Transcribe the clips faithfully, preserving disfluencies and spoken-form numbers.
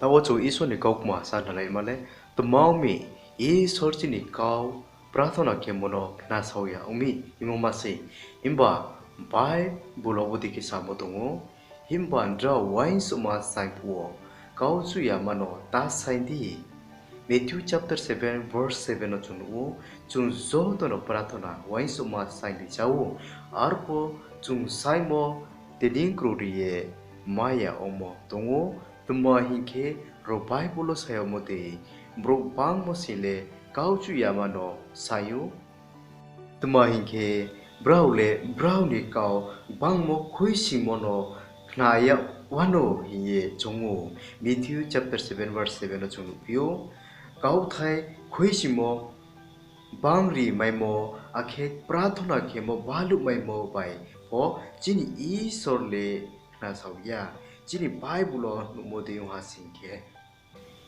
Taoh wo chung Isor ni kaukma sa khnalaima le, tma ong mi, Isor chini kau prathona khemo no khnasao ya ong mi hingmo ma sei. Himba Bible wo bodei khe samo tong ou, himba nrao uaingsouhma saing phuh wo, kau chuh yama no ta saing di. Matthew chapter seven verse seven no chung nuh ou, chung joto no prathona uaingsouhma saing ri ja ou, arphuh chung saingmo tini kroi ri ye mai ya ongmo tong ou, tma hing khe, ro Bible wo sa yagmo dei, brouh gbangma sing le kau chuh yama no saing ou. Tma hing khe, brao le brao ni kau gbangmo khuisoingmo no khna ya wanou hing ye choung ou. Matthew chapter seven verse seven no chung nuhphi ou. Kauthai khuisoingmo bangri maimo, akhe prathona khemo baluh maimo bai pho chini Isor le khnasao ya. Chini Bible wo nuhmo dei ong ha sing khe,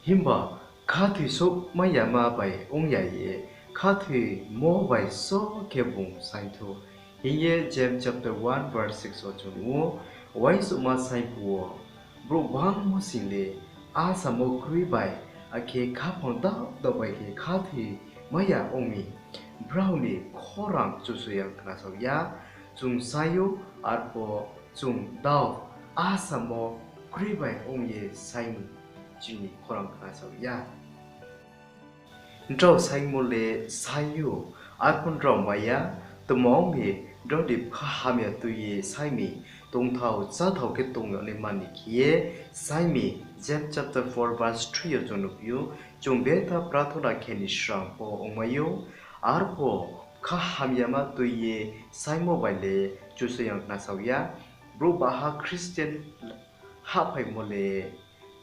himba khathoisouhmai yama bai ong ya ye, khathoimo bai só khe bung saingthou, hing ye James chapter one verse six wo chung nuh ou. Uaingsouhma saing phuh wo, brouh gbangma sing le asamo kroi bai, akhe khaphang dao dao bai khe khathoimai ya ong mi, brao ni khorang Kchusoyang khnasao ya. Chung saing ou, arphuh chung dao asamo kroi bai ong ye saing mi, chini khorang khnasao ya. Nrao saingmo le saing ou, arphuh nrao mai ya, tma ong mi, nrao ni bkha hamya tui ye saing mi, tongthao cháthao khe tong yag naima ni khe ye saing mi. James chapter four verse three yo chung nuhphi ou, chung betha prathona khe ni srang pho ongmai ou, arphuh bkha hamyama tui ye saingmo bai le Kchusoyang khnasao ya. Brouh baha Christian hahphaimo le,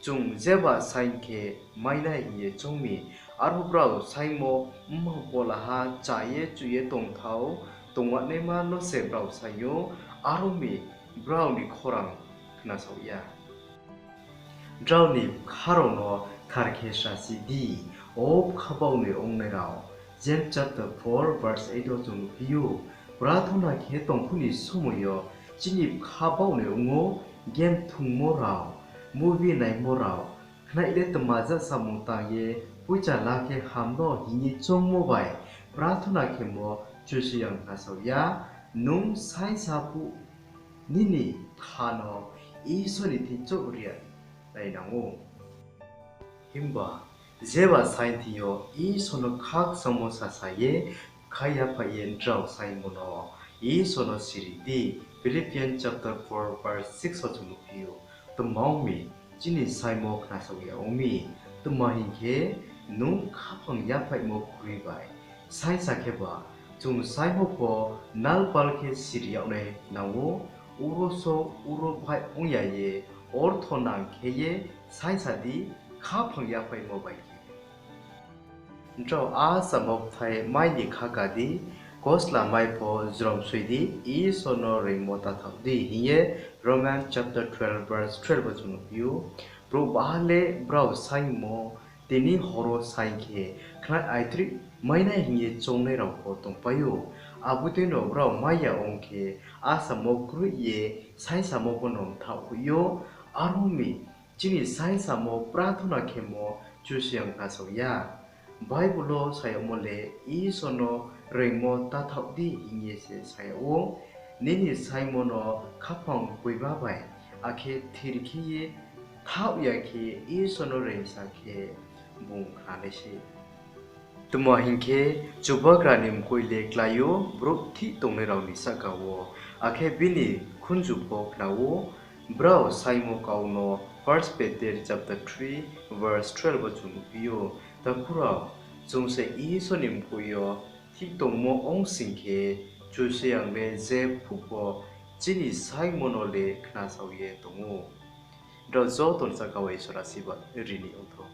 chung jeba saing khe mai nai hing ye choung mi, arphuh brao saingmo mmang polaha cha ye chuh ye tongthao tongwanaima no se brao saing ou, aro mi brao ni khorang khnasao ya. Nrao ni bkha rao no thar khe srasi di, o bkha baoh noi ongnai rao. James chapter four verse eight wo chung nuhphi ou, prathona khe tong phuh ni somoi yo chini bkha baoh noi ong ou, game thungmo rao, movie naimo rao, khnai le tma ja samung tang ye poicha la khe ham no hing ye choungmo bai prathona khemo Kchusoyang khnasao ya. Nung saingsa phuh nini bkha no Isor ni thing chouh ri ya nai nang ou. Himba jeba saing thing yo Isor no khakchangmo sasa ye, bkha yaphaih ye nrao saingmo no Isor no siri di. Philippians chapter four verse six wo chung nuhphi ou. Tma ong mi, chini saingmo khnasao ya ong mi, tma hing khe, nung khaphang yaphaihmo kroi bai saingsa kheba, chung saingmo pho nalpal khe siri yag nai nang ou, uro so uro baih ong ya ye, ortho nang khe ye saingsa di, khaphang yaphaihmo bai khe. Nrao asamo bthai mai ni kha ka di, kosla mai pho jrom soi di, Isor no reingmo ta thaoh di, hing ye Romans chapter twelve verse twelve wo chung nuhphi ou. Brouh baha le brao saingmo tini hor wo saing khe, khnai aitri mai nai hing ye choungnai rao pho tongpai ou. Abo dei no brao mai ya ong khe, asamo kroi ye saingsamo pho no mthaoh hoih ou. Aro mi, chini saingsamo prathona khemo Kchusoyang khnasao ya. Bible wo sa yagmo le, Isor no reingmo ta thaoh di hing ye se sa yag ou. Nini saingmo no khaphang boiba bai, akhe thir khe ye thaoh ya khe Isor no reingsa khe bung khna nai se. Tma hing khe, Chubagra ni mkoih le klái ou, brouh thih tongnai rao ni sahka wo, akhe bini khunju pho khna ou. Brao saingmo kau no First Peter chapter three verse twelve wo chung nuhphi ou. Takhu rao, chung se Isor ni mkoih yo thih tongmo ong sing khe, Kchusoyang le jephuh pho chini saingmo no le khnasao ye tong ou. Nrao joto ni sahka wo Isor asirbad ri ni ong thou.